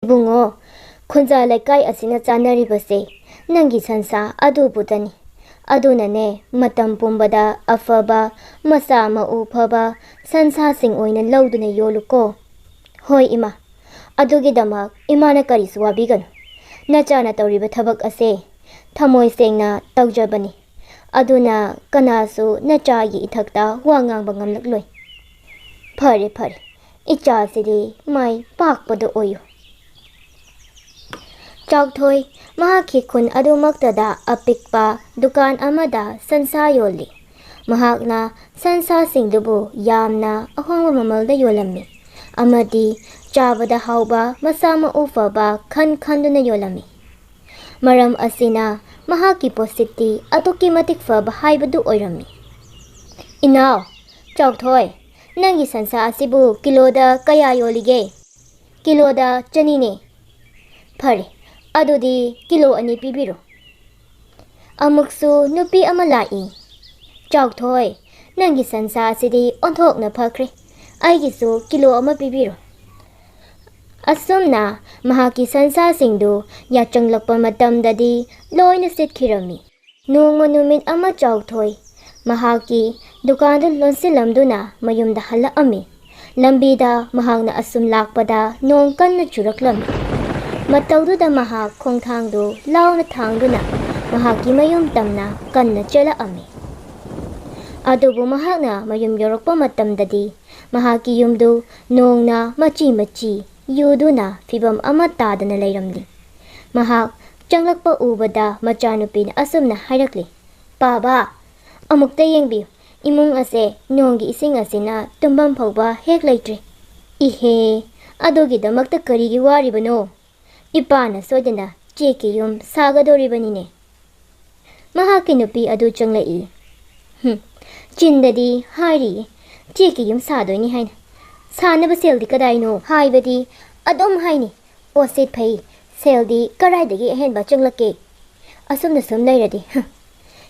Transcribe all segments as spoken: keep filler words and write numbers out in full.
"ꯏꯕꯨꯡꯉꯣ, ꯈꯨꯟꯖꯥ ꯂꯩꯀꯥꯏ ꯑꯁꯤꯅ ꯆꯥꯅꯔꯤꯕꯁꯦ ꯅꯪꯒꯤ ꯁꯟꯁꯥ ꯑꯗꯨꯕꯨꯇꯅꯤ꯫ ꯑꯗꯨꯅꯅꯦ, ꯃꯇꯝ ꯄꯨꯝꯕꯗ ꯑꯐꯕ, ꯃꯁꯥ ꯃꯎ ꯐꯕ ꯁꯟꯁꯥꯁꯤꯡ ꯑꯣꯏꯅ ꯂꯧꯗꯨꯅ ꯌꯣꯜꯂꯨꯀꯣ꯫" "ꯍꯣꯏ ꯏꯃꯥ, ꯑꯗꯨꯒꯤꯗꯃꯛ ꯏꯃꯥꯅ ꯀꯔꯤꯁꯨ ꯋꯥꯕꯤꯒꯅꯨ꯫ ꯅꯆꯥꯅ ꯇꯧꯔꯤꯕ ꯊꯕꯛ ꯑꯁꯦ ꯊꯃꯣꯏ ꯁꯦꯡꯅ ꯇꯧꯖꯕꯅꯤ꯫ ꯑꯗꯨꯅ ꯀꯅꯥꯁꯨ ꯅꯆꯥꯒꯤ ꯏꯊꯛꯇ ꯋꯥ ꯉꯥꯡꯕ ꯉꯝꯂꯛꯂꯣꯏ꯫ ꯐꯔꯦ, ꯐꯔꯦ, ꯏꯆꯥꯁꯤꯗꯤ ꯃꯥꯏ ꯄꯥꯛꯄꯗ ꯑꯣꯏꯌꯨ꯫" ꯆꯥꯎꯊꯣꯏ ꯃꯍꯥꯛꯀꯤ ꯈꯨꯟ ꯑꯗꯨꯃꯛꯇꯗ ꯑꯄꯤꯛꯄ ꯗꯨꯀꯥꯟ ꯑꯃꯗ ꯁꯟꯁꯥ ꯌꯣꯜꯂꯤ꯫ ꯃꯍꯥꯛꯅ ꯁꯟꯁꯥꯁꯤꯡꯗꯨꯕꯨ ꯌꯥꯝꯅ ꯑꯍꯣꯡꯕ ꯃꯃꯜꯗ ꯌꯣꯜꯂꯝꯃꯤ ꯑꯃꯗꯤ ꯆꯥꯕꯗ ꯍꯥꯎꯕ, ꯃꯁꯥ ꯃꯎ ꯐꯕ ꯈꯟ ꯈꯟꯗꯨꯅ ꯌꯣꯜꯂꯝꯃꯤ꯫ ꯃꯔꯝ ꯑꯁꯤꯅ ꯃꯍꯥꯛꯀꯤ ꯄꯣꯠꯁꯤꯠꯇꯤ ꯑꯗꯨꯛꯀꯤ ꯃꯇꯤꯛ ꯐꯕ ꯍꯥꯏꯕꯗꯨ ꯑꯣꯏꯔꯝꯃꯤ꯫ "ꯏꯅꯥꯎ ꯆꯥꯎꯊꯣꯏ, ꯅꯪꯒꯤ ꯁꯟꯁꯥ ꯑꯁꯤꯕꯨ ꯀꯤꯂꯣꯗ ꯀꯌꯥ ꯌꯣꯜꯂꯤꯒꯦ?" "ꯀꯤꯂꯣꯗ ꯆꯅꯤꯅꯦ꯫" "ꯐꯔꯦ, ꯑꯗꯨꯗꯤ ꯀꯤꯂꯣ ꯑꯅꯤ ꯄꯤꯕꯤꯔꯣ꯫" ꯑꯃꯨꯛꯁꯨ ꯅꯨꯄꯤ ꯑꯃ ꯂꯥꯛꯏ꯫ "ꯆꯥꯎꯊꯣꯏ, ꯅꯪꯒꯤ ꯁꯟꯁꯥ ꯑꯁꯤꯗꯤ ꯑꯣꯟꯊꯣꯛꯅ ꯐꯈ꯭ꯔꯦ꯫ ꯑꯩꯒꯤꯁꯨ ꯀꯤꯂꯣ ꯑꯃ ꯄꯤꯕꯤꯔꯣ꯫" ꯑꯁꯨꯝꯅ ꯃꯍꯥꯛꯀꯤ ꯁꯟꯁꯥꯁꯤꯡꯗꯨ ꯌꯥꯆꯪꯂꯛꯄ ꯃꯇꯝꯗꯗꯤ ꯂꯣꯏꯅ ꯁꯤꯠꯈꯤꯔꯝꯃꯤ꯫ ꯅꯣꯡꯃ ꯅꯨꯃꯤꯠ ꯑꯃ ꯆꯥꯎꯊꯣꯏ ꯃꯍꯥꯛꯀꯤ ꯗꯨꯀꯥꯟꯗꯨ ꯂꯣꯟꯁꯤꯜꯂꯝꯗꯨꯅ ꯃꯌꯨꯝꯗ ꯍꯜꯂꯛꯑꯝꯃꯤ꯫ ꯂꯝꯕꯤꯗ ꯃꯍꯥꯛꯅ ꯑꯁꯨꯝ ꯂꯥꯛꯄꯗ ꯅꯣꯡ ꯀꯟꯅ ꯆꯨꯔꯛꯂꯝꯃꯤ꯫ ꯃꯇꯧꯗꯨꯗ ꯃꯍꯥꯛ ꯈꯣꯡꯊꯥꯡꯗꯨ ꯂꯥꯎꯅ ꯊꯥꯡꯗꯨꯅ ꯃꯍꯥꯛꯀꯤ ꯃꯌꯨꯝ ꯇꯝꯅ ꯀꯟꯅ ꯆꯦꯜꯂꯛꯑꯝꯃꯤ꯫ ꯑꯗꯨꯕꯨ ꯃꯍꯥꯛꯅ ꯃꯌꯨꯝ ꯌꯧꯔꯛꯄ ꯃꯇꯝꯗꯗꯤ ꯃꯍꯥꯛꯀꯤ ꯌꯨꯝꯗꯨ ꯅꯣꯡꯅ ꯃꯆꯤ ꯃꯆꯤ ꯌꯨꯗꯨꯅ ꯐꯤꯕꯝ ꯑꯃ ꯇꯥꯗꯅ ꯂꯩꯔꯝꯂꯤ꯫ ꯃꯍꯥꯛ ꯆꯪꯂꯛꯄ ꯎꯕꯗ ꯃꯆꯥꯅꯨꯄꯤꯅ ꯑꯁꯨꯝꯅ ꯍꯥꯏꯔꯛꯂꯤ, "ꯄꯥꯕ, ꯑꯃꯨꯛꯇ ꯌꯦꯡꯕꯤꯌꯨ, ꯏꯃꯨꯡ ꯑꯁꯦ ꯅꯣꯡꯒꯤ ꯏꯁꯤꯡ ꯑꯁꯤꯅ ꯇꯨꯝꯐꯝ ꯐꯥꯎꯕ ꯍꯦꯛ ꯂꯩꯇ꯭ꯔꯦ꯫" "ꯏꯍꯦ, ꯑꯗꯨꯒꯤꯗꯃꯛꯇ ꯀꯔꯤꯒꯤ ꯋꯥꯔꯤꯕꯅꯣ? ꯏꯄꯥꯅ ꯁꯣꯏꯗꯅ ꯆꯦꯛꯀꯤ ꯌꯨꯝ ꯁꯥꯒꯗꯧꯔꯤꯕꯅꯤꯅꯦ꯫" ꯃꯍꯥꯛꯀꯤ ꯅꯨꯄꯤ ꯑꯗꯨ ꯆꯪꯂꯛꯏ꯫ "ꯍꯨꯝ, ꯆꯤꯟꯗꯗꯤ ꯍꯥꯏꯔꯤꯌꯦ, ꯆꯦꯛꯀꯤ ꯌꯨꯝ ꯁꯥꯗꯣꯏꯅꯤ ꯍꯥꯏꯅ꯫ ꯁꯥꯅꯕ ꯁꯦꯜꯗꯤ ꯀꯗꯥꯏꯅꯣ? ꯍꯥꯏꯕꯗꯤ ꯑꯗꯨꯝ ꯍꯥꯏꯅꯤ, ꯄꯣꯠꯁꯤꯠ ꯐꯩ, ꯁꯦꯜꯗꯤ ꯀꯗꯥꯏꯗꯒꯤ ꯑꯍꯦꯟꯕ ꯆꯪꯂꯛꯀꯦ? ꯑꯁꯨꯝꯅ ꯁꯨꯝ ꯂꯩꯔꯗꯤ, ꯍꯨꯝ,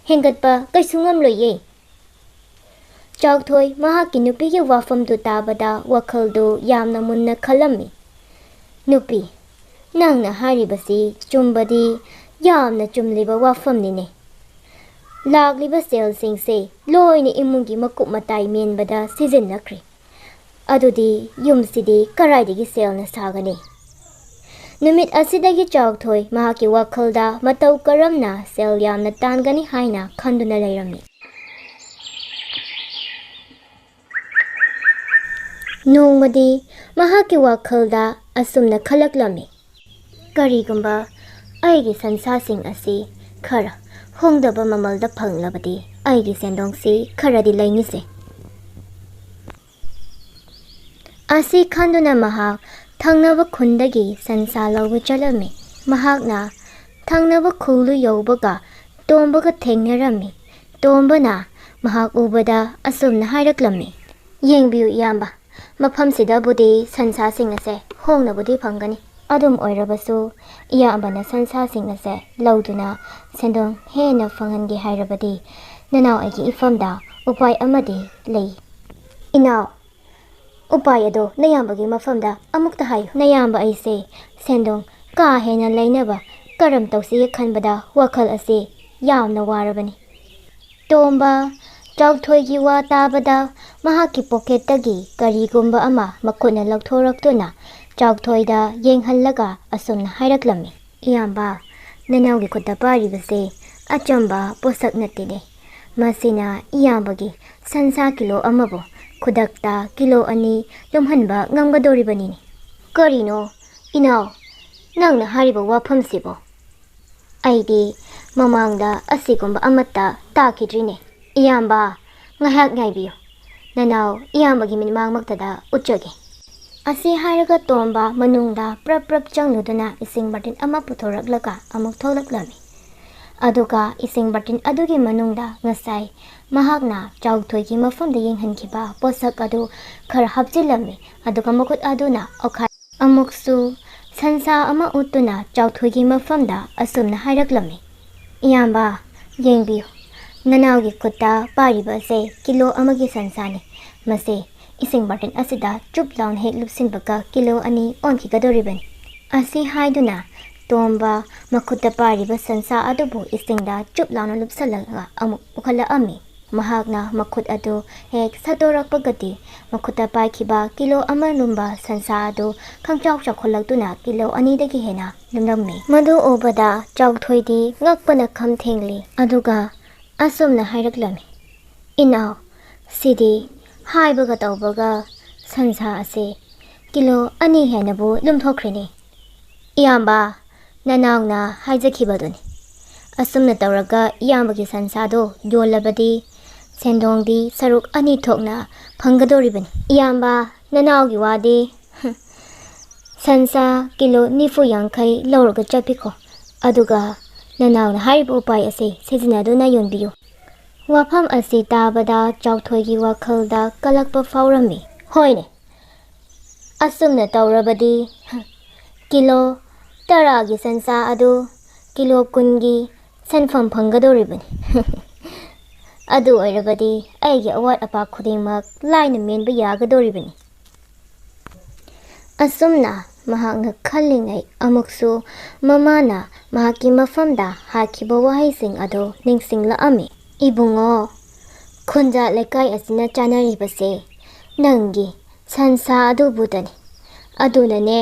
ꯍꯦꯟꯒꯠꯄ ꯀꯩꯁꯨ ꯉꯝꯂꯣꯏꯌꯦ꯫" ꯆꯥꯎꯊꯣꯏ ꯃꯍꯥꯛꯀꯤ ꯅꯨꯄꯤꯒꯤ ꯋꯥꯐꯝꯗꯨ ꯇꯥꯕꯗ ꯋꯥꯈꯜꯗꯨ ꯌꯥꯝꯅ ꯃꯨꯟꯅ ꯈꯜꯂꯝꯃꯤ꯫ "ꯅꯨꯄꯤ, ꯅꯪꯅ ꯍꯥꯏꯔꯤꯕꯁꯤ ꯆꯨꯝꯕꯗꯤ ꯌꯥꯝꯅ ꯆꯨꯝꯂꯤꯕ ꯋꯥꯐꯝꯅꯤꯅꯦ꯫ ꯂꯥꯛꯂꯤꯕ ꯁꯦꯜꯁꯤꯡꯁꯦ ꯂꯣꯏꯅ ꯏꯃꯨꯡꯒꯤ ꯃꯀꯨꯞ ꯃꯇꯥꯏ ꯃꯦꯟꯕꯗ ꯁꯤꯖꯤꯟꯅꯈ꯭ꯔꯦ꯫ ꯑꯗꯨꯗꯤ ꯌꯨꯝꯁꯤꯗꯤ ꯀꯔꯥꯏꯗꯒꯤ ꯁꯦꯜꯅ ꯁꯥꯒꯅꯤ? ꯅꯨꯃꯤꯠ ꯑꯁꯤꯗꯒꯤ ꯆꯥꯎꯊꯣꯏ ꯃꯍꯥꯛꯀꯤ ꯋꯥꯈꯜꯗ ꯃꯇꯧ ꯀꯔꯝꯅ ꯁꯦꯜ ꯌꯥꯝꯅ ꯇꯥꯟꯒꯅꯤ ꯍꯥꯏꯅ ꯈꯟꯗꯨꯅ ꯂꯩꯔꯝꯃꯤ꯫ ꯅꯣꯡꯃꯗꯤ ꯃꯍꯥꯛꯀꯤ ꯋꯥꯈꯜꯗ ꯑꯁꯨꯝꯅ ꯈꯜꯂꯛꯂꯝꯃꯤ, "ꯀꯔꯤꯒꯨꯝꯕ ꯑꯩꯒꯤ ꯁꯟꯁꯥꯁꯤꯡ ꯑꯁꯤ ꯈꯔ ꯍꯣꯡꯗꯕ ꯃꯃꯜꯗ ꯐꯪꯂꯕꯗꯤ ꯑꯩꯒꯤ ꯁꯦꯟꯗꯣꯡꯁꯤ ꯈꯔꯗꯤ ꯂꯩꯅꯤꯁꯦ"꯫ ꯑꯁꯤ ꯈꯟꯗꯨꯅ ꯃꯍꯥꯛ ꯊꯪꯅꯕ ꯈꯨꯟꯗꯒꯤ ꯁꯟꯁꯥ ꯂꯧꯕ ꯆꯠꯂꯝꯃꯤ꯫ ꯃꯍꯥꯛꯅ ꯊꯪꯅꯕ ꯈꯨꯜꯗꯨ ꯌꯧꯕꯒ ꯇꯣꯝꯕꯒ ꯊꯦꯡꯅꯔꯝꯃꯤ꯫ ꯇꯣꯝꯕꯅ ꯃꯍꯥꯛ ꯎꯕꯗ ꯑꯁꯨꯝꯅ ꯍꯥꯏꯔꯛꯂꯝꯃꯤ, "ꯌꯦꯡꯕꯤꯌꯨ ꯏꯌꯥꯝꯕ, ꯃꯐꯝꯁꯤꯗꯕꯨꯗꯤ ꯁꯟꯁꯥꯁꯤꯡ ꯑꯁꯦ ꯍꯣꯡꯅꯕꯨꯗꯤ ꯐꯪꯒꯅꯤ꯫ ꯑꯗꯨꯝ ꯑꯣꯏꯔꯕꯁꯨ ꯏꯌꯥꯝꯕꯅ ꯁꯟꯁꯥꯁꯤꯡ ꯑꯁꯦ ꯂꯧꯗꯨꯅ ꯁꯦꯟꯗꯣꯡ ꯍꯦꯟꯅ ꯐꯪꯍꯟꯒꯦ ꯍꯥꯏꯔꯕꯗꯤ ꯅꯅꯥꯎ ꯑꯩꯒꯤ ꯏꯐꯝꯗ ꯎꯄꯥꯏ ꯑꯃꯗꯤ ꯂꯩ"꯫ "ꯏꯅꯥꯎ, ꯎꯄꯥꯏ ꯑꯗꯣ ꯅꯌꯥꯝꯕꯒꯤ ꯃꯐꯝꯗ ꯑꯃꯨꯛꯇ ꯍꯥꯏꯌꯨ꯫ ꯅꯌꯥꯝꯕ ꯑꯩꯁꯦ ꯁꯦꯟꯗꯣꯡ ꯀꯥ ꯍꯦꯟꯅ ꯂꯩꯅꯕ ꯀꯔꯝ ꯇꯧꯁꯤꯒꯦ ꯈꯟꯕꯗ ꯋꯥꯈꯜ ꯑꯁꯤ ꯌꯥꯝꯅ ꯋꯥꯔꯕꯅꯤ"꯫ ꯇꯣꯝꯕ ꯆꯥꯎꯊꯣꯏꯒꯤ ꯋꯥ ꯇꯥꯕꯗ ꯃꯍꯥꯛꯀꯤ ꯄꯣꯀꯦꯠꯇꯒꯤ ꯀꯔꯤꯒꯨꯝꯕ ꯑꯃ ꯃꯈꯨꯠꯅ ꯂꯧꯊꯣꯔꯛꯇꯨꯅ ꯆꯥꯎꯊꯣꯏꯗ ꯌꯦꯡꯍꯜꯂꯒ ꯑꯁꯨꯝꯅ ꯍꯥꯏꯔꯛꯂꯝꯃꯤ, "ꯏꯌꯥꯝꯕ, ꯅꯅꯥꯎꯒꯤ ꯈꯨꯠꯇ ꯄꯥꯏꯔꯤꯕꯁꯦ ꯑꯆꯝꯕ ꯄꯣꯠꯁꯛ ꯅꯠꯇꯦꯅꯦ꯫ ꯃꯁꯤꯅ ꯏꯌꯥꯝꯕꯒꯤ ꯁꯟꯁꯥ ꯀꯤꯂꯣ ꯑꯃꯕꯨ ꯈꯨꯗꯛꯇ ꯀꯤꯂꯣ ꯑꯅꯤ ꯂꯨꯝꯍꯟꯕ ꯉꯝꯒꯗꯧꯔꯤꯕꯅꯤꯅꯦ"꯫ "ꯀꯔꯤꯅꯣ, ꯏꯅꯥꯎ, ꯅꯪꯅ ꯍꯥꯏꯔꯤꯕ ꯋꯥꯐꯝꯁꯤꯕꯣ? ꯑꯩꯗꯤ ꯃꯃꯥꯡꯗ ꯑꯁꯤꯒꯨꯝꯕ ꯑꯃꯠꯇ ꯇꯥꯈꯤꯗ꯭ꯔꯤꯅꯦ"꯫ "ꯏꯌꯥꯝꯕ, ꯉꯥꯏꯍꯥꯛ ꯉꯥꯏꯕꯤꯌꯨ꯫ ꯅꯅꯥꯎ ꯏꯌꯥꯝꯕꯒꯤ ꯃꯤꯠꯃꯥꯡꯃꯛꯇꯗ ꯎꯠꯆꯒꯦ"꯫ ꯑꯁꯤ ꯍꯥꯏꯔꯒ ꯇꯣꯝꯕ ꯃꯅꯨꯡꯗ ꯄ꯭ꯔꯞ ꯄ꯭ꯔꯞ ꯆꯪꯂꯨꯗꯨꯅ ꯏꯁꯤꯡ ꯕꯥꯔꯇꯤꯟ ꯑꯃ ꯄꯨꯊꯣꯔꯛꯂꯒ ꯑꯃꯨꯛ ꯊꯣꯛꯂꯛꯂꯝꯃꯤ꯫ ꯑꯗꯨꯒ ꯏꯁꯤꯡ ꯕꯥꯔꯇꯤꯟ ꯑꯗꯨꯒꯤ ꯃꯅꯨꯡꯗ ꯉꯁꯥꯏ ꯃꯍꯥꯛꯅ ꯆꯥꯎꯊꯣꯏꯒꯤ ꯃꯐꯝꯗ ꯌꯦꯡꯍꯟꯈꯤꯕ ꯄꯣꯠꯁꯛ ꯑꯗꯨ ꯈꯔ ꯍꯥꯞꯆꯤꯜꯂꯝꯃꯤ꯫ ꯑꯗꯨꯒ ꯃꯈꯨꯠ ꯑꯗꯨꯅ ꯑꯣꯈꯥꯏ ꯑꯃꯨꯛꯁꯨ ꯁꯟꯁꯥ ꯑꯃ ꯎꯠꯇꯨꯅ ꯆꯥꯎꯊꯣꯏꯒꯤ ꯃꯐꯝꯗ ꯑꯁꯨꯝꯅ ꯍꯥꯏꯔꯛꯂꯝꯃꯤ, "ꯏꯌꯥꯝꯕ, ꯌꯦꯡꯕꯤꯌꯨ, ꯅꯅꯥꯎꯒꯤ ꯈꯨꯠꯇ ꯄꯥꯏꯔꯤꯕ ꯑꯁꯦ ꯀꯤꯂꯣ ꯑꯃꯒꯤ ꯁꯟꯁꯥꯅꯤ꯫ ꯃꯁꯦ ꯏꯁꯤꯡ ꯕꯥꯔꯇꯤꯟ ꯑꯁꯤꯗ ꯆꯨꯞ ꯂꯥꯎꯅ ꯍꯦꯛ ꯂꯨꯞꯁꯤꯟꯕꯒ ꯀꯤꯂꯣ ꯑꯅꯤ ꯑꯣꯟꯈꯤꯒꯗꯧꯔꯤꯕꯅꯤ"꯫ ꯑꯁꯤ ꯍꯥꯏꯗꯨꯅ ꯇꯣꯝꯕ ꯃꯈꯨꯠꯇ ꯄꯥꯏꯔꯤꯕ ꯁꯟꯁꯥ ꯑꯗꯨꯕꯨ ꯏꯁꯤꯡꯗ ꯆꯨꯞ ꯂꯥꯎꯅ ꯂꯨꯞꯁꯜꯂꯒ ꯑꯃꯨꯛ ꯄꯨꯈꯠꯂꯛꯑꯝꯃꯤ꯫ ꯃꯍꯥꯛꯅ ꯃꯈꯨꯠ ꯑꯗꯨ ꯍꯦꯛ ꯁꯠꯇꯣꯔꯛꯄꯒꯗꯤ ꯃꯈꯨꯠꯇ ꯄꯥꯏꯈꯤꯕ ꯀꯤꯂꯣ ꯑꯃ ꯂꯨꯝꯕ ꯁꯟꯁꯥ ꯑꯗꯨ ꯈꯪꯆꯥꯎ ꯆꯥꯎꯈꯠꯂꯛꯇꯨꯅ ꯀꯤꯂꯣ ꯑꯅꯤꯗꯒꯤ ꯍꯦꯟꯅ ꯂꯨꯝꯂꯝꯃꯤ꯫ ꯃꯗꯨ ꯎꯕꯗ ꯆꯥꯎꯊꯣꯏꯗꯤ ꯉꯛꯄꯅ ꯈꯝ ꯊꯦꯡꯂꯤ꯫ ꯑꯗꯨꯒ ꯑꯁꯨꯝꯅ ꯍꯥꯏꯔꯛꯂꯝꯃꯤ, "ꯏꯅꯥꯎ, ꯁꯤꯗꯤ ꯍꯥꯏꯕꯒ ꯇꯧꯕꯒ ꯁꯟꯁꯥ ꯑꯁꯤ ꯀꯤꯂꯣ ꯑꯅꯤ ꯍꯦꯟꯅꯕꯨ ꯂꯨꯝꯊꯣꯛꯈ꯭ꯔꯦꯅꯦ꯫ ꯏꯌꯥꯝꯕ, ꯅꯅꯥꯎꯅ ꯍꯥꯏꯖꯈꯤꯕꯗꯨꯅꯤ꯫ ꯑꯁꯨꯝꯅ ꯇꯧꯔꯒ ꯏꯌꯥꯝꯕꯒꯤ ꯁꯟꯁꯥꯗꯣ ꯌꯣꯜꯂꯕꯗꯤ ꯁꯦꯟꯗꯣꯡꯗꯤ ꯁꯔꯨꯛ ꯑꯅꯤ ꯊꯣꯛꯅ ꯐꯪꯒꯗꯧꯔꯤꯕꯅꯤ꯫ ꯏꯌꯥꯝꯕ, ꯅꯅꯥꯎꯒꯤ ꯋꯥꯗꯤ, ꯁꯟꯁꯥ ꯀꯤꯂꯣ ꯅꯤꯐꯨ ꯌꯥꯡꯈꯩ ꯂꯧꯔꯒ ꯆꯠꯄꯤꯈꯣ꯫ ꯑꯗꯨꯒ ꯅꯅꯥꯎꯅ ꯍꯥꯏꯔꯤꯕ ꯎꯄꯥꯏ ꯑꯁꯤ ꯁꯤꯖꯤꯟꯅꯗꯨꯅ ꯌꯣꯟꯕꯤꯌꯨ"꯫ ꯋꯥꯐꯝ ꯑꯁꯤ ꯇꯥꯕꯗ ꯆꯥꯎꯊꯣꯏꯒꯤ ꯋꯥꯈꯜꯗ ꯀꯜꯂꯛꯄ ꯐꯥꯎꯔꯝꯃꯤ꯫ ꯍꯣꯏꯅꯦ, ꯑꯁꯨꯝꯅ ꯇꯧꯔꯕꯗꯤ ꯀꯤꯂꯣ ꯇꯔꯥꯒꯤ ꯁꯟꯁꯥ ꯑꯗꯨ ꯀꯤꯂꯣ ꯀꯨꯟꯒꯤ ꯁꯦꯟꯐꯝ ꯐꯪꯒꯗꯧꯔꯤꯕꯅꯤ꯫ ꯑꯗꯨ ꯑꯣꯏꯔꯕꯗꯤ ꯑꯩꯒꯤ ꯑꯋꯥꯠ ꯑꯄꯥ ꯈꯨꯗꯤꯡꯃꯛ ꯂꯥꯏꯅ ꯃꯦꯟꯕ ꯌꯥꯒꯗꯧꯔꯤꯕꯅꯤ꯫ ꯑꯁꯨꯝꯅ ꯃꯍꯥꯛꯅ ꯈꯜꯂꯤꯉꯩ ꯑꯃꯨꯛꯁꯨ ꯃꯃꯥꯅ ꯃꯍꯥꯛꯀꯤ ꯃꯐꯝꯗ ꯍꯥꯏꯈꯤꯕ ꯋꯥꯍꯩꯁꯤꯡ ꯑꯗꯨ ꯅꯤꯡꯁꯤꯡꯂꯛꯑꯝꯃꯤ꯫ "ꯏꯕꯨꯡꯉꯣ, ꯈꯨꯟꯖꯥ ꯂꯩꯀꯥꯏ ꯑꯁꯤꯅ ꯆꯥꯅꯔꯤꯕꯁꯦ ꯅꯪꯒꯤ ꯁꯟꯁꯥ ꯑꯗꯨꯕꯨꯗꯅꯤ꯫ ꯑꯗꯨꯅꯅꯦ,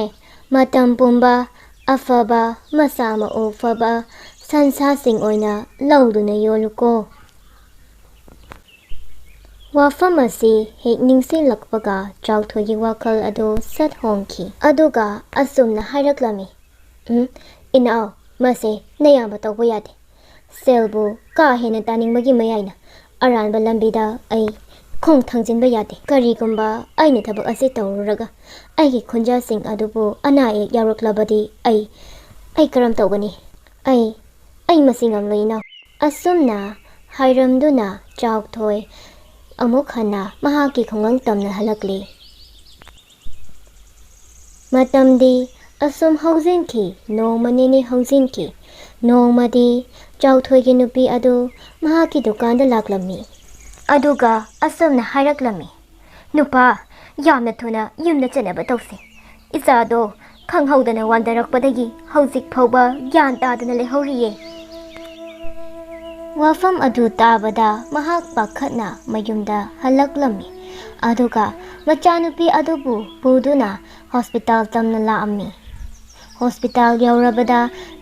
ꯃꯇꯝ ꯄꯨꯝꯕ ꯑꯐꯕ, ꯃꯁꯥ ꯃꯎ ꯐꯕ ꯁꯟꯁꯥꯁꯤꯡ ꯑꯣꯏꯅ ꯂꯧꯗꯨꯅ ꯌꯣꯜꯂꯨꯀꯣ"꯫ ꯋꯥꯐꯝ ꯑꯁꯤ ꯍꯦꯛ ꯅꯤꯡꯁꯤꯡꯂꯛꯄꯒ ꯆꯥꯎꯊꯣꯏꯒꯤ ꯋꯥꯈꯜ ꯑꯗꯨ ꯁꯠ ꯍꯣꯡꯈꯤ꯫ ꯑꯗꯨꯒ ꯑꯁꯨꯝꯅ ꯍꯥꯏꯔꯛꯂꯝꯃꯤ, "ꯎꯝ, ꯏꯅꯥꯎ, ꯃꯁꯦ ꯅꯌꯥꯝꯕ ꯇꯧꯕ ꯌꯥꯗꯦ꯫ ꯁꯦꯜꯕꯨ ꯀꯥ ꯍꯦꯟꯅ ꯇꯥꯅꯤꯡꯕꯒꯤ ꯃꯌꯥꯏꯅ ꯑꯔꯥꯟꯕ ꯂꯝꯕꯤꯗ ꯑꯩ ꯈꯣꯡ ꯊꯥꯡꯖꯤꯟꯕ ꯌꯥꯗꯦ꯫ ꯀꯔꯤꯒꯨꯝꯕ ꯑꯩꯅ ꯊꯕꯛ ꯑꯁꯤ ꯇꯧꯔꯨꯔꯒ ꯑꯩꯒꯤ ꯈꯨꯟꯖꯥꯁꯤꯡ ꯑꯗꯨꯕꯨ ꯑꯅꯥ ꯑꯌꯦꯛ ꯌꯥꯎꯔꯛꯂꯕꯗꯤ ꯑꯩ, ꯑꯩ ꯀꯔꯝ ꯇꯧꯒꯅꯤ? ꯑꯩ, ꯑꯩ ꯃꯁꯤ ꯉꯝꯂꯣꯏ ꯏꯅꯥꯎ"꯫ ꯑꯁꯨꯝꯅ ꯍꯥꯏꯔꯝꯗꯨꯅ ꯆꯥꯎꯊꯣꯏ ꯑꯃꯨꯛ ꯍꯟꯅ ꯃꯍꯥꯛꯀꯤ ꯈꯨꯡꯒꯪ ꯇꯝꯅ ꯍꯜꯂꯛꯂꯤ꯫ ꯃꯇꯝꯗꯤ ꯑꯁꯨꯝ ꯍꯧꯖꯤꯟꯈꯤ, ꯅꯣꯡꯃ ꯅꯤꯅꯤ ꯍꯧꯖꯤꯟꯈꯤ꯫ ꯅꯣꯡꯃꯗꯤ ꯆꯥꯎꯊꯣꯏꯒꯤ ꯅꯨꯄꯤ ꯑꯗꯨ ꯃꯍꯥꯛꯀꯤ ꯗꯨꯀꯥꯟꯗ ꯂꯥꯛꯂꯝꯃꯤ꯫ ꯑꯗꯨꯒ ꯑꯁꯨꯝꯅ ꯍꯥꯏꯔꯛꯂꯝꯃꯤ, "ꯅꯨꯄꯥ, ꯌꯥꯝꯅ ꯊꯨꯅ ꯌꯨꯝꯗ ꯆꯠꯅꯕ ꯇꯧꯁꯤ꯫ ꯏꯆꯥꯗꯣ ꯈꯪꯍꯧꯗꯅ ꯋꯥꯟꯊꯔꯛꯄꯗꯒꯤ ꯍꯧꯖꯤꯛ ꯐꯥꯎꯕ ꯒ꯭ꯌꯥꯟ ꯇꯥꯗꯅ ꯂꯩꯍꯧꯔꯤꯌꯦ꯫ ꯋꯥꯐꯝ ꯑꯗꯨ ꯇꯥꯕꯗ ꯃꯍꯥꯛ ꯄꯥꯈꯠꯅ ꯃꯌꯨꯝꯗ ꯍꯜꯂꯛꯂꯝꯃꯤ꯫ ꯑꯗꯨꯒ ꯃꯆꯥꯅꯨꯄꯤ ꯑꯗꯨꯕꯨ ꯄꯨꯗꯨꯅ ꯍꯣꯁꯄꯤꯇꯥꯜ ꯇꯝꯅ ꯂꯥꯛꯑꯝꯃꯤ꯫ ꯍꯣꯁꯄꯤꯇꯥꯜ ꯌꯧꯔꯕꯗ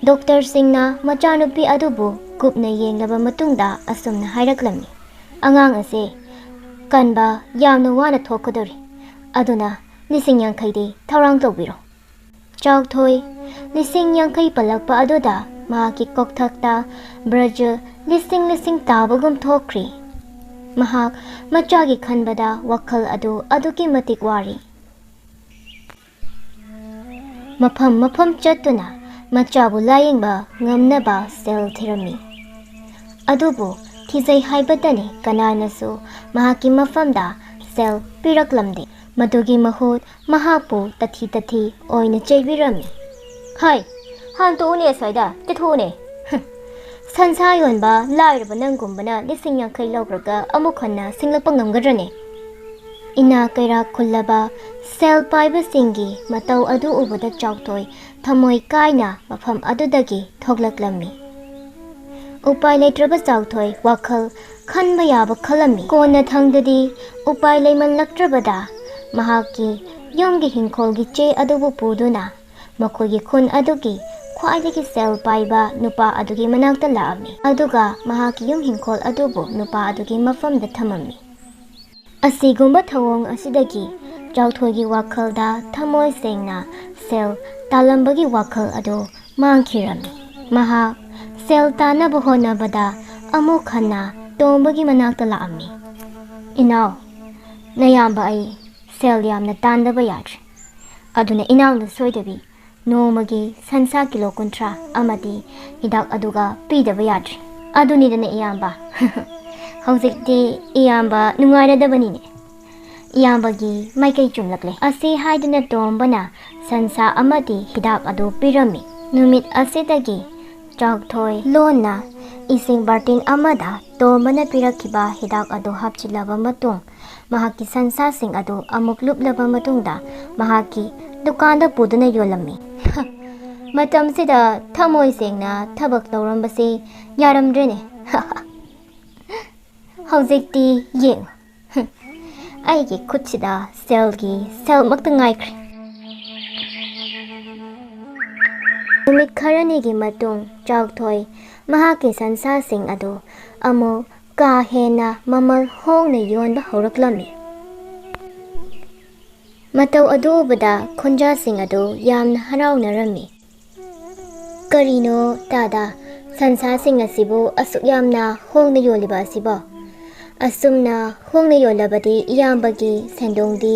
ꯗꯣꯛꯇꯔꯁꯤꯡꯅ ꯃꯆꯥꯅꯨꯄꯤ ꯑꯗꯨꯕꯨ ꯀꯨꯞꯅ ꯌꯦꯡꯂꯕ ꯃꯇꯨꯡꯗ ꯑꯁꯨꯝꯅ ꯍꯥꯏꯔꯛꯂꯝꯃꯤ, "ꯑꯉꯥꯡ ꯑꯁꯦ ꯀꯟꯕ ꯌꯥꯝꯅ ꯋꯥꯅ ꯊꯣꯛꯀꯗꯧꯔꯤ, ꯑꯗꯨꯅ ꯂꯤꯁꯤꯡ ꯌꯥꯡꯈꯩꯗꯤ ꯊꯧꯔꯥꯡ ꯇꯧꯕꯤꯔꯣ"꯫ ꯆꯥꯎꯊꯣꯏ ꯂꯤꯁꯤꯡ ꯌꯥꯡꯈꯩ ꯄꯜꯂꯛꯄ ꯑꯗꯨꯗ ꯃꯍꯥꯛꯀꯤ ꯀꯣꯛꯊꯛꯇ ꯕ꯭ꯔꯖ ꯂꯤꯁꯤꯡ ꯂꯤꯁꯤꯡ ꯇꯥꯕꯒꯨꯝ ꯊꯣꯛꯈ꯭ꯔꯤ꯫ ꯃꯍꯥꯛ ꯃꯆꯥꯒꯤ ꯈꯟꯕꯗ ꯋꯥꯈꯜ ꯑꯗꯨ ꯑꯗꯨꯛꯀꯤ ꯃꯇꯤꯛ ꯋꯥꯔꯤ꯫ ꯃꯐꯝ ꯃꯐꯝ ꯆꯠꯇꯨꯅ ꯃꯆꯥꯕꯨ ꯂꯥꯌꯦꯡꯕ ꯉꯝꯅꯕ ꯁꯦꯜ ꯊꯤꯔꯝꯃꯤ꯫ ꯑꯗꯨꯕꯨ ꯊꯤꯖꯩ ꯍꯥꯏꯕꯇꯅꯤ, ꯀꯅꯥꯅꯁꯨ ꯃꯍꯥꯛꯀꯤ ꯃꯐꯝꯗ ꯁꯦꯜ ꯄꯤꯔꯛꯂꯝꯗꯦ꯫ ꯃꯗꯨꯒꯤ ꯃꯍꯨꯠ ꯃꯍꯥꯛꯄꯨ ꯇꯊꯤ ꯇꯊꯤ ꯑꯣꯏꯅ ꯆꯩꯕꯤꯔꯝꯃꯤ꯫ "ꯍꯥꯏ, ꯍꯥꯟꯇꯣꯛꯎꯅꯦ ꯑꯁ꯭ꯋꯥꯏꯗ, ꯆꯠꯊꯣꯛꯎꯅꯦ꯫ ꯍꯝ, ꯁꯟꯁꯥ ꯌꯣꯟꯕ ꯂꯥꯏꯔꯕ ꯅꯪꯒꯨꯝꯕꯅ ꯂꯤꯁꯤꯡ ꯌꯥꯡꯈꯩ ꯂꯧꯈ꯭ꯔꯒ ꯑꯃꯨꯛ ꯍꯟꯅ ꯁꯤꯡꯂꯛꯄ ꯉꯝꯒꯗ꯭ꯔꯅꯦ?" ꯏꯅꯥ ꯀꯩꯔꯥꯛ ꯈꯨꯜꯂꯕ ꯁꯦꯜ ꯄꯥꯏꯕꯁꯤꯡꯒꯤ ꯃꯇꯧ ꯑꯗꯨ ꯎꯕꯗ ꯆꯥꯎꯊꯣꯏ ꯊꯃꯣꯏ ꯀꯥꯏꯅ ꯃꯐꯝ ꯑꯗꯨꯗꯒꯤ ꯊꯣꯛꯂꯛꯂꯝꯃꯤ꯫ ꯎꯄꯥꯏ ꯂꯩꯇ꯭ꯔꯕ ꯆꯥꯎꯊꯣꯏ ꯋꯥꯈꯜ ꯈꯟꯕ ꯌꯥꯕ ꯈꯜꯂꯝꯃꯤ꯫ ꯀꯣꯟꯅꯊꯪꯗꯗꯤ ꯎꯄꯥꯏ ꯂꯩꯃꯜꯂꯛꯇ꯭ꯔꯕꯗ ꯃꯍꯥꯛꯀꯤ ꯌꯨꯝꯒꯤ ꯍꯤꯡꯈꯣꯜꯒꯤ ꯆꯦ ꯑꯗꯨꯕꯨ ꯄꯨꯗꯨꯅ ꯃꯈꯣꯏꯒꯤ ꯈꯨꯟ ꯑꯗꯨꯒꯤ ꯈ꯭ꯋꯥꯏꯗꯒꯤ ꯁꯦꯜ ꯄꯥꯏꯕ ꯅꯨꯄꯥ ꯑꯗꯨꯒꯤ ꯃꯅꯥꯛꯇ ꯂꯥꯛꯑꯝꯃꯤ꯫ ꯑꯗꯨꯒ ꯃꯍꯥꯛꯀꯤ ꯌꯨꯝ ꯍꯤꯡꯈꯣꯜ ꯑꯗꯨꯕꯨ ꯅꯨꯄꯥ ꯑꯗꯨꯒꯤ ꯃꯐꯝꯗ ꯊꯝꯃꯝꯃꯤ꯫ ꯑꯁꯤꯒꯨꯝꯕ ꯊꯧꯑꯣꯡ ꯑꯁꯤꯗꯒꯤ ꯆꯥꯎꯊꯣꯏꯒꯤ ꯋꯥꯈꯜꯗ ꯊꯃꯣꯏ ꯁꯦꯡꯅ ꯁꯦꯜ ꯇꯥꯜꯂꯝꯕꯒꯤ ꯋꯥꯈꯜ ꯑꯗꯨ ꯃꯥꯡꯈꯤꯔꯝꯃꯤ꯫ ꯃꯍꯥꯛ ꯁꯦꯜ ꯇꯥꯟꯅꯕ ꯍꯣꯠꯅꯕꯗ ꯑꯃꯨꯛ ꯍꯟꯅ ꯇꯣꯝꯕꯒꯤ ꯃꯅꯥꯛꯇ ꯂꯥꯛꯑꯝꯃꯤ꯫ "ꯏꯅꯥꯎ, ꯅꯌꯥꯝꯕ ꯑꯩ ꯁꯦꯜ ꯌꯥꯝꯅ ꯇꯥꯟꯗꯕ ꯌꯥꯗ꯭ꯔꯦ꯫ ꯑꯗꯨꯅ ꯏꯅꯥꯎꯅ ꯁꯣꯏꯗꯕꯤ ꯅꯣꯡꯃꯒꯤ ꯁꯟꯁꯥ ꯀꯤꯂꯣ ꯀꯨꯟꯊ꯭ꯔꯥ ꯑꯃꯗꯤ ꯍꯤꯗꯥꯛ ꯑꯗꯨꯒ ꯄꯤꯗꯕ ꯌꯥꯗ꯭ꯔꯦ꯫ ꯑꯗꯨꯅꯤꯗꯅ ꯏꯌꯥꯝꯕ꯫ ꯍꯧꯖꯤꯛꯇꯤ ꯏꯌꯥꯝꯕ ꯅꯨꯡꯉꯥꯏꯔꯗꯕꯅꯤꯅꯦ꯫ ꯏꯌꯥꯝꯕꯒꯤ ꯃꯥꯏꯀꯩ ꯆꯨꯝꯂꯛꯂꯦ"꯫ ꯑꯁꯤ ꯍꯥꯏꯗꯨꯅ ꯇꯣꯝꯕꯅ ꯁꯟꯁꯥ ꯑꯃꯗꯤ ꯍꯤꯗꯥꯛ ꯑꯗꯨ ꯄꯤꯔꯝꯃꯤ꯫ ꯅꯨꯃꯤꯠ ꯑꯁꯤꯗꯒꯤ ꯆꯥꯎꯊꯣꯏ ꯂꯣꯟꯅ ꯏꯁꯤꯡ ꯕꯥꯔꯇꯤꯟ ꯑꯃꯗ ꯇꯣꯝꯕꯅ ꯄꯤꯔꯛꯈꯤꯕ ꯍꯤꯗꯥꯛ ꯑꯗꯨ ꯍꯥꯞꯆꯤꯜꯂꯕ ꯃꯇꯨꯡ, ꯃꯍꯥꯛꯀꯤ ꯁꯟꯁꯥꯁꯤꯡ ꯑꯗꯨ ꯑꯃꯨꯛ ꯂꯨꯞꯂꯕ ꯃꯇꯨꯡꯗ, ꯃꯍꯥꯛꯀꯤ ꯗꯨꯀꯥꯟꯗ ꯄꯨꯗꯨꯅ ꯌꯣꯜꯂꯝꯃꯤ꯫ ꯃꯇꯝꯁꯤꯗ ꯊꯃꯣꯏ ꯁꯦꯡꯅ ꯊꯕꯛ ꯇꯧꯔꯝꯕꯁꯤ ꯌꯥꯔꯝꯗ꯭ꯔꯦꯅꯦ꯫ ꯍꯧꯖꯤꯛꯇꯤ ꯌꯦꯡꯉꯨ, ꯑꯩꯒꯤ ꯈꯨꯠꯁꯤꯗ ꯁꯦꯜꯒꯤ ꯁꯦꯜꯃꯛꯇ ꯉꯥꯏꯈ꯭ꯔꯦ꯫ ꯅꯨꯃꯤꯠ ꯈꯔꯅꯤꯒꯤ ꯃꯇꯨꯡ ꯆꯥꯎꯊꯣꯏ ꯃꯍꯥꯛꯀꯤ ꯁꯟꯁꯥꯁꯤꯡ ꯑꯗꯨ ꯑꯃꯨꯛ ꯀꯥ ꯍꯦꯟꯅ ꯃꯃꯜ ꯍꯣꯡꯅ ꯌꯣꯟꯕ ꯍꯧꯔꯛꯂꯝꯃꯤ꯫ ꯃꯇꯧ ꯑꯗꯨ ꯎꯕꯗ ꯈꯨꯟꯖꯥꯁꯤꯡ ꯑꯗꯨ ꯌꯥꯝꯅ ꯍꯔꯥꯎꯅꯔꯝꯃꯤ꯫ "ꯀꯔꯤꯅꯣ ꯇꯥꯗ, ꯁꯟꯁꯥꯁꯤꯡ ꯑꯁꯤꯕꯨ ꯑꯁꯨꯛ ꯌꯥꯝꯅ ꯍꯣꯡꯅ ꯌꯣꯜꯂꯤꯕ ꯑꯁꯤꯕꯣ? ꯑꯁꯨꯝꯅ ꯍꯣꯡꯅ ꯌꯣꯜꯂꯕꯗꯤ ꯏꯌꯥꯝꯕꯒꯤ ꯁꯦꯟꯗꯣꯡꯗꯤ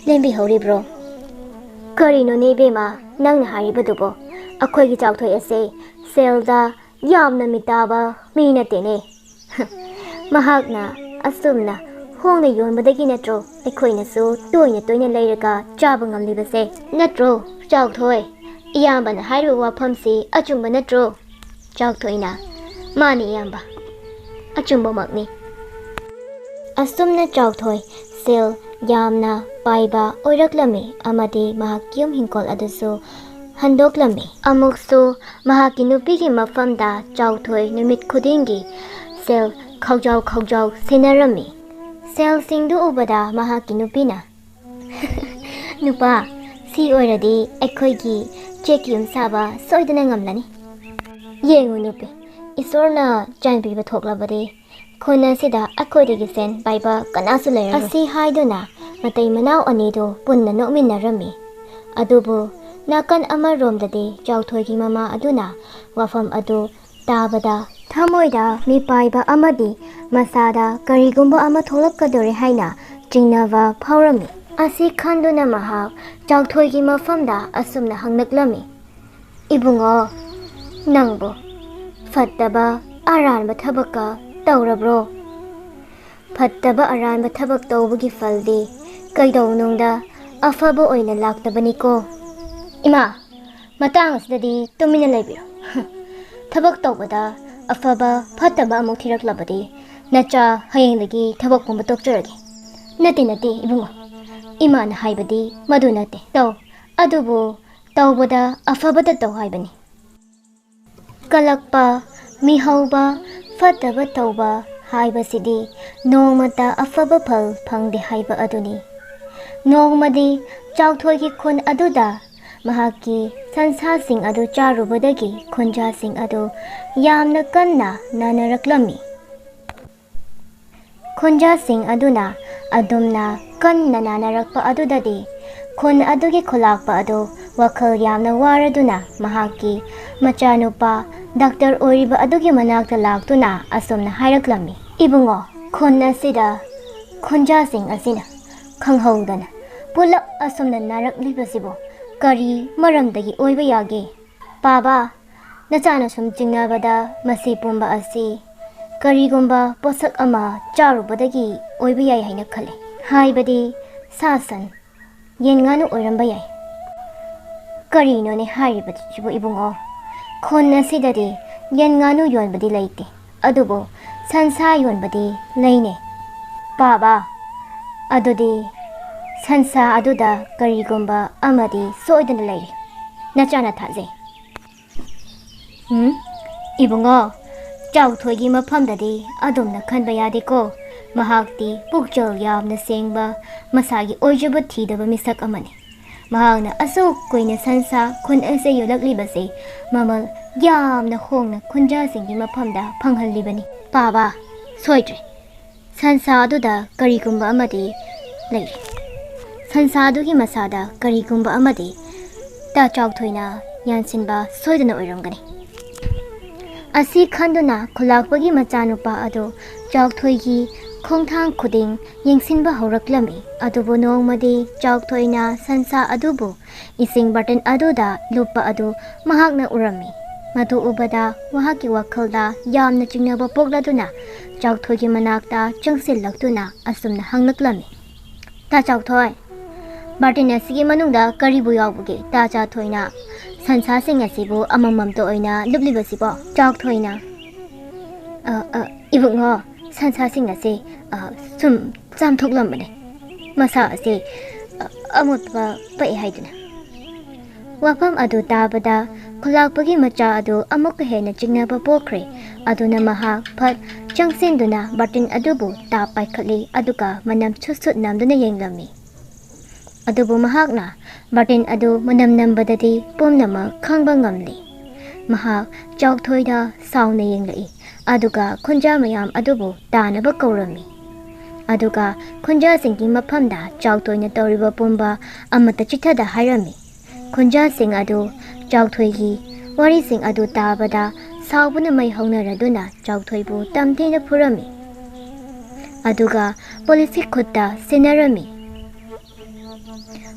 ꯂꯦꯝꯕꯤꯍꯧꯔꯤꯕ꯭ꯔꯣ?" "ꯀꯔꯤꯅꯣꯅꯦ ꯏꯕꯦꯝꯃ, ꯅꯪꯅ ꯍꯥꯏꯔꯤꯕꯗꯨꯕꯣ? ꯑꯩꯈꯣꯏꯒꯤ ꯆꯥꯎꯊꯣꯏ ꯑꯁꯦ ꯁꯦꯜꯗ ꯌꯥꯝꯅ ꯃꯤꯇꯥꯕ ꯃꯤ ꯅꯠꯇꯦꯅꯦ꯫ ꯃꯍꯥꯛꯅ ꯑꯁꯨꯝꯅ ꯍꯣꯡꯅ ꯌꯣꯟꯕꯗꯒꯤ ꯅꯠꯇ꯭ꯔꯣ ꯑꯩꯈꯣꯏꯅꯁꯨ ꯇꯣꯏꯅ ꯇꯣꯏꯅ ꯂꯩꯔꯒ ꯆꯥꯕ ꯉꯝꯂꯤꯕꯁꯦ? ꯅꯠꯇ꯭ꯔꯣ, ꯆꯥꯎꯊꯣꯏ? ꯏꯌꯥꯝꯕꯅ ꯍꯥꯏꯔꯤꯕ ꯋꯥꯐꯝꯁꯤ ꯑꯆꯨꯝꯕ ꯅꯠꯇ꯭ꯔꯣ?" ꯆꯥꯎꯊꯣꯏꯅ, "ꯃꯥꯅꯤ ꯏꯌꯥꯝꯕ, ꯑꯆꯨꯝꯕꯃꯛꯅꯤ꯫" ꯑꯁꯨꯝꯅ ꯆꯥꯎꯊꯣꯏ ꯁꯦꯜ ꯌꯥꯝꯅ ꯄꯥꯏꯕ ꯑꯣꯏꯔꯛꯂꯝꯃꯤ ꯑꯃꯗꯤ ꯃꯍꯥꯛꯀꯤ ꯌꯨꯝ ꯍꯤꯡꯈꯣꯜ ꯑꯗꯨꯁꯨ ꯍꯟꯗꯣꯛꯂꯝꯃꯤ꯫ ꯑꯃꯨꯛꯁꯨ ꯃꯍꯥꯛꯀꯤ ꯅꯨꯄꯤꯒꯤ ꯃꯐꯝꯗ ꯆꯥꯎꯊꯣꯏ ꯅꯨꯃꯤꯠ ꯈꯨꯗꯤꯡꯒꯤ ꯁꯦꯜ ꯈꯥꯎꯖꯥꯎ ꯈꯥꯎꯖꯥꯎ ꯁꯤꯟꯅꯔꯝꯃꯤ꯫ ꯁꯦꯜꯁꯤꯡꯗꯨ ꯎꯕꯗ ꯃꯍꯥꯛꯀꯤ ꯅꯨꯄꯤꯅ, "ꯅꯨꯄꯥ, ꯁꯤ ꯑꯣꯏꯔꯗꯤ ꯑꯩꯈꯣꯏꯒꯤ ꯆꯦꯛꯀꯤ ꯌꯨꯝ ꯁꯥꯕ ꯁꯣꯏꯗꯅ ꯉꯝꯂꯅꯤ꯫ ꯌꯦꯡꯉꯨ ꯅꯨꯄꯤ, ꯏꯁꯣꯔꯅ ꯆꯥꯟꯕꯤꯕ ꯊꯣꯛꯂꯕꯗꯤ ꯈꯨꯟ ꯑꯁꯤꯗ ꯑꯩꯈꯣꯏꯗꯒꯤ ꯁꯦꯟ ꯄꯥꯏꯕ ꯀꯅꯥꯁꯨ ꯂꯩꯔꯔꯣꯏ꯫" ꯑꯁꯤ ꯍꯥꯏꯗꯨꯅ ꯃꯇꯩ ꯃꯅꯥꯎ ꯑꯅꯤꯗꯨ ꯄꯨꯟꯅ ꯅꯣꯛꯃꯤꯟꯅꯔꯝꯃꯤ꯫ ꯑꯗꯨꯕꯨ ꯅꯥꯀꯟ ꯑꯃꯔꯣꯝꯗꯗꯤ ꯆꯥꯎꯊꯣꯏꯒꯤ ꯃꯃꯥ ꯑꯗꯨꯅ ꯋꯥꯐꯝ ꯑꯗꯨ ꯇꯥꯕꯗ ꯊꯃꯣꯏꯗ ꯃꯤꯄꯥꯏꯕ ꯑꯃꯗꯤ ꯃꯁꯥꯗ ꯀꯔꯤꯒꯨꯝꯕ ꯑꯃ ꯊꯣꯛꯂꯛꯀꯗꯣꯔꯦ ꯍꯥꯏꯅ ꯆꯤꯡꯅꯕ ꯐꯥꯎꯔꯝꯃꯤ꯫ ꯑꯁꯤ ꯈꯟꯗꯨꯅ ꯃꯍꯥꯛ ꯆꯥꯎꯊꯣꯏꯒꯤ ꯃꯐꯝꯗ ꯑꯁꯨꯝꯅ ꯍꯪꯂꯛꯂꯝꯃꯤ, "ꯏꯕꯨꯡꯉꯣ, ꯅꯪꯕꯨ ꯐꯠꯇꯕ ꯑꯔꯥꯟꯕ ꯊꯕꯛꯀ ꯇꯧꯔꯕ꯭ꯔꯣ? ꯐꯠꯇꯕ ꯑꯔꯥꯟꯕ ꯊꯕꯛ ꯇꯧꯕꯒꯤ ꯐꯜꯗꯤ ꯀꯩꯗꯧꯅꯨꯡꯗ ꯑꯐꯕ ꯑꯣꯏꯅ ꯂꯥꯛꯇꯕꯅꯤꯀꯣ꯫" "ꯏꯃꯥ, ꯃꯇꯥꯡ ꯑꯁꯤꯗꯗꯤ ꯇꯨꯃꯤꯟꯅ ꯂꯩꯕꯤꯔꯣ꯫ ꯊꯕꯛ ꯇꯧꯕꯗ ꯑꯐꯕ ꯐꯠꯇꯕ ꯑꯃꯨꯛ ꯊꯤꯔꯛꯂꯕꯗꯤ ꯅꯆꯥ ꯍꯌꯦꯡꯗꯒꯤ ꯊꯕꯛ ꯄꯨꯝꯕ ꯇꯣꯛꯆꯔꯒꯦ꯫" "ꯅꯠꯇꯦ, ꯅꯠꯇꯦ, ꯏꯕꯨꯡꯉꯣ꯫ ꯏꯃꯥꯅ ꯍꯥꯏꯕꯗꯤ ꯃꯗꯨ ꯅꯠꯇꯦ꯫ ꯇꯧ, ꯑꯗꯨꯕꯨ ꯇꯧꯕꯗ ꯑꯐꯕꯇ ꯇꯧ ꯍꯥꯏꯕꯅꯤ꯫ ꯀꯜꯂꯛꯄ, ꯃꯤꯍꯧꯕ, ꯐꯠꯇꯕ ꯇꯧꯕ ꯍꯥꯏꯕꯁꯤꯗꯤ ꯅꯣꯡꯃꯇ ꯑꯐꯕ ꯐꯜ ꯐꯪꯗꯦ ꯍꯥꯏꯕ ꯑꯗꯨꯅꯤ꯫ ꯅꯣꯡꯃꯗꯤ ꯆꯥꯎꯊꯣꯏꯒꯤ ꯈꯨꯟ ꯑꯗꯨꯗ ꯃꯍꯥꯛꯀꯤ ꯁꯟꯁꯥꯁꯤꯡ ꯑꯗꯨ ꯆꯥꯔꯨꯕꯗꯒꯤ ꯈꯨꯟꯖꯥꯁꯤꯡ ꯑꯗꯨ ꯌꯥꯝꯅ ꯀꯟꯅ ꯅꯥꯅꯔꯛꯂꯝꯃꯤ꯫ ꯈꯨꯟꯖꯥꯁꯤꯡ ꯑꯗꯨꯅ ꯑꯗꯨꯝꯅ ꯀꯟꯅ ꯅꯥꯅꯔꯛꯄ ꯑꯗꯨꯗꯗꯤ ꯈꯨꯟ ꯑꯗꯨꯒꯤ ꯈꯨꯂꯥꯛꯄ ꯑꯗꯨ ꯋꯥꯈꯜ ꯌꯥꯝꯅ ꯋꯥꯔꯗꯨꯅ ꯃꯍꯥꯛꯀꯤ ꯃꯆꯥꯅꯨꯄꯥ ꯗꯥꯛꯇꯔ ꯑꯣꯏꯔꯤꯕ ꯑꯗꯨꯒꯤ ꯃꯅꯥꯛꯇ ꯂꯥꯛꯇꯨꯅ ꯑꯁꯨꯝꯅ ꯍꯥꯏꯔꯛꯂꯝꯃꯤ, "ꯏꯕꯨꯡꯉꯣ, ꯈꯨꯟ ꯑꯁꯤꯗ ꯈꯨꯟꯖꯥꯁꯤꯡ ꯑꯁꯤꯅ ꯈꯪꯍꯧꯗꯅ ꯄꯨꯂꯞ ꯑꯁꯨꯝꯅ ꯅꯥꯔꯛꯂꯤꯕꯁꯤꯕꯨ ꯀꯔꯤ ꯃꯔꯝꯗꯒꯤ ꯑꯣꯏꯕ ꯌꯥꯒꯦ? ꯄꯥꯕ, ꯅꯆꯥꯅ ꯁꯨꯝ ꯆꯤꯡꯅꯕꯗ ꯃꯁꯤ ꯄꯨꯝꯕ ꯑꯁꯤ ꯀꯔꯤꯒꯨꯝꯕ ꯄꯣꯠꯁꯛ ꯑꯃ ꯆꯥꯔꯨꯕꯗꯒꯤ ꯑꯣꯏꯕ ꯌꯥꯏ ꯍꯥꯏꯅ ꯈꯜꯂꯤ꯫ ꯍꯥꯏꯕꯗꯤ ꯁꯥ ꯁꯟ, ꯌꯦꯟ ꯉꯥꯅꯨ ꯑꯣꯏꯔꯝꯕ ꯌꯥꯏ꯫ ꯀꯔꯤꯅꯣꯅꯦ ꯍꯥꯏꯔꯤꯕꯁꯤꯕꯨ ꯏꯕꯨꯡꯉꯣ? ꯈꯨꯟ ꯑꯁꯤꯗꯗꯤ ꯌꯦꯟ ꯉꯥꯅꯨ ꯌꯣꯟꯕꯗꯤ ꯂꯩꯇꯦ, ꯑꯗꯨꯕꯨ ꯁꯟꯁꯥ ꯌꯣꯟꯕꯗꯤ ꯂꯩꯅꯦ꯫ ꯄꯥꯕ, ꯑꯗꯨꯗꯤ ꯁꯟꯁꯥ ꯑꯗꯨꯗ ꯀꯔꯤꯒꯨꯝꯕ ꯑꯃꯗꯤ ꯁꯣꯏꯗꯅ ꯂꯩꯔꯦ꯫ ꯅꯆꯥꯅ ꯊꯥꯖꯩ꯫ ꯎꯝ, ꯏꯕꯨꯡꯉꯣ, ꯆꯥꯎꯊꯣꯏꯒꯤ ꯃꯐꯝꯗꯗꯤ ꯑꯗꯨꯝꯅ ꯈꯟꯕ ꯌꯥꯗꯦꯀꯣ꯫ ꯃꯍꯥꯛꯇꯤ ꯄꯨꯛꯆꯦꯜ ꯌꯥꯝꯅ ꯁꯦꯡꯕ, ꯃꯁꯥꯒꯤ ꯑꯣꯏꯖꯕ ꯊꯤꯗꯕ ꯃꯤꯁꯛ ꯑꯃꯅꯤ꯫ ꯃꯍꯥꯛꯅ ꯑꯁꯨꯛ ꯀꯨꯏꯅ ꯁꯟꯁꯥ ꯈꯨꯟ ꯑꯁꯤ ꯌꯣꯜꯂꯛꯂꯤꯕꯁꯤ ꯃꯃꯜ ꯌꯥꯝꯅ ꯍꯣꯡꯅ ꯈꯨꯟꯖꯥꯁꯤꯡꯒꯤ ꯃꯐꯝꯗ ꯐꯪꯍꯜꯂꯤꯕꯅꯤ꯫ ꯄꯥꯕ, ꯁꯣꯏꯗ꯭ꯔꯦ꯫ ꯁꯟꯁꯥ ꯑꯗꯨꯗ ꯀꯔꯤꯒꯨꯝꯕ ꯑꯃꯗꯤ ꯂꯩꯔꯤ꯫ ꯁꯟꯁꯥ ꯑꯗꯨꯒꯤ ꯃꯁꯥꯗ ꯀꯔꯤꯒꯨꯝꯕ ꯑꯃꯗꯤ ꯇꯥ ꯆꯥꯎꯊꯣꯏꯅ ꯌꯥꯟꯁꯤꯟꯕ ꯁꯣꯏꯗꯅ ꯑꯣꯏꯔꯝꯒꯅꯤ꯫ ꯑꯁꯤ ꯈꯟꯗꯨꯅ ꯈꯨꯂꯥꯛꯄꯒꯤ ꯃꯆꯥꯅꯨꯄꯥ ꯑꯗꯨ ꯆꯥꯎꯊꯣꯏꯒꯤ ꯈꯣꯡꯊꯥꯡ ꯈꯨꯗꯤꯡ ꯌꯦꯡꯁꯤꯟꯕ ꯍꯧꯔꯛꯂꯝꯃꯤ꯫ ꯑꯗꯨꯕꯨ ꯅꯣꯡꯃꯗꯤ ꯆꯥꯎꯊꯣꯏꯅ ꯁꯟꯁꯥ ꯑꯗꯨꯕꯨ ꯏꯁꯤꯡ ꯕꯥꯔꯇꯟ ꯑꯗꯨꯗ ꯂꯨꯞꯄ ꯑꯗꯨ ꯃꯍꯥꯛꯅ ꯎꯔꯝꯃꯤ꯫ ꯃꯗꯨ ꯎꯕꯗ ꯃꯍꯥꯛꯀꯤ ꯋꯥꯈꯜꯗ ꯌꯥꯝꯅ ꯆꯤꯡꯅꯕ ꯄꯣꯛꯂꯗꯨꯅ ꯆꯥꯎꯊꯣꯏꯒꯤ ꯃꯅꯥꯛꯇ ꯆꯪꯁꯤꯜꯂꯛꯇꯨꯅ ꯑꯁꯨꯝꯅ ꯍꯪꯂꯛꯂꯝꯃꯤ, "ꯇꯥ ꯆꯥꯎꯊꯣꯏ, ꯕꯥꯔꯇꯤꯟ ꯑꯁꯤꯒꯤ ꯃꯅꯨꯡꯗ ꯀꯔꯤꯕꯨ ꯌꯥꯎꯕꯒꯦ? ꯇꯥ ꯆꯥꯎꯊꯣꯏꯅ ꯁꯟꯁꯥꯁꯤꯡ ꯑꯁꯤꯕꯨ ꯑꯃꯃꯝꯇ ꯑꯣꯏꯅ ꯂꯨꯞꯂꯤꯕꯁꯤꯕꯣ?" ꯆꯥꯎꯊꯣꯏꯅ, "ꯑ, ꯑ, ꯏꯕꯨꯡꯉꯣ, ꯁꯟꯁꯥꯁꯤꯡ ꯑꯁꯤ, ꯑ, ꯁꯨꯝ ꯆꯥꯝꯊꯣꯛꯂꯝꯕꯅꯦ꯫ ꯃꯁꯥ ꯑꯁꯤ, ꯑ, ꯑꯃꯣꯠꯄ ꯄꯛꯑꯦ ꯍꯥꯏꯗꯨꯅ꯫" ꯋꯥꯐꯝ ꯑꯗꯨ ꯇꯥꯕꯗ ꯈꯨꯂꯥꯛꯄꯒꯤ ꯃꯆꯥ ꯑꯗꯨ ꯑꯃꯨꯛꯀ ꯍꯦꯟꯅ ꯆꯤꯡꯅꯕ ꯄꯣꯛꯈ꯭ꯔꯦ꯫ ꯑꯗꯨꯅ ꯃꯍꯥꯛ ꯐꯠ ꯆꯪꯁꯤꯟꯗꯨꯅ ꯕꯥꯔꯇꯤꯟ ꯑꯗꯨꯕꯨ ꯇꯥꯞ ꯄꯥꯏꯈꯠꯂꯤ, ꯑꯗꯨꯒ ꯃꯅꯝ ꯁꯨꯠ ꯁꯨꯠ ꯅꯝꯗꯨꯅ ꯌꯦꯡꯂꯝꯃꯤ꯫ ꯑꯗꯨꯕꯨ ꯃꯍꯥꯛꯅ ꯕꯥꯔꯇꯤꯟ ꯑꯗꯨ ꯃꯅꯝ ꯅꯝꯕꯗꯗꯤ ꯄꯨꯝꯅꯃꯛ ꯈꯪꯕ ꯉꯝꯂꯤ꯫ ꯃꯍꯥꯛ ꯆꯥꯎꯊꯣꯏꯗ ꯁꯥꯎꯅ ꯌꯦꯡꯂꯛꯏ, ꯑꯗꯨꯒ ꯈꯨꯟꯖꯥ ꯃꯌꯥꯝ ꯑꯗꯨꯕꯨ ꯇꯥꯅꯕ ꯀꯧꯔꯝꯃꯤ꯫ ꯑꯗꯨꯒ ꯈꯨꯟꯖꯥꯁꯤꯡꯒꯤ ꯃꯐꯝꯗ ꯆꯥꯎꯊꯣꯏꯅ ꯇꯧꯔꯤꯕ ꯄꯨꯝꯕ ꯑꯃꯠꯇ ꯆꯤꯊꯗ ꯍꯥꯏꯔꯝꯃꯤ꯫ ꯈꯨꯟꯖꯥꯁꯤꯡ ꯑꯗꯨ ꯆꯥꯎꯊꯣꯏꯒꯤ ꯋꯥꯔꯤꯁꯤꯡ ꯑꯗꯨ ꯇꯥꯕꯗ ꯁꯥꯎꯕꯅ ꯃꯩ ꯍꯧꯅꯔꯗꯨꯅ ꯆꯥꯎꯊꯣꯏꯕꯨ ꯇꯝꯊꯤꯅ ꯐꯨꯔꯝꯃꯤ꯫ ꯑꯗꯨꯒ ꯄꯨꯂꯤꯁꯀꯤ ꯈꯨꯠꯇ ꯁꯤꯟꯅꯔꯝꯃꯤ꯫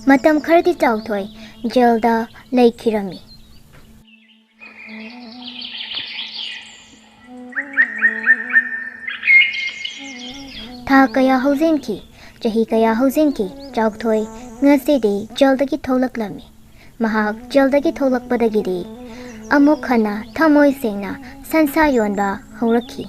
ꯃꯇꯝ ꯈꯔꯗꯤ ꯆꯥꯎꯊꯣꯏ ꯖꯦꯜꯗ ꯂꯩꯈꯤꯔꯝꯃꯤ꯫ ꯊꯥ ꯀꯌꯥ ꯍꯧꯖꯤꯟꯈꯤ, ꯆꯍꯤ ꯀꯌꯥ ꯍꯧꯖꯤꯟꯈꯤ, ꯆꯥꯎꯊꯣꯏ ꯉꯁꯤꯗꯤ ꯖꯦꯜꯗꯒꯤ ꯊꯣꯛꯂꯛꯂꯝꯃꯤ꯫ ꯃꯍꯥꯛ ꯖꯦꯜꯗꯒꯤ ꯊꯣꯛꯂꯛꯄꯗꯒꯤꯗꯤ ꯑꯃꯨꯛ ꯍꯟꯅ ꯊꯃꯣꯏ ꯁꯦꯡꯅ ꯁꯟꯁꯥ ꯌꯣꯟꯕ ꯍꯧꯔꯛꯈꯤ꯫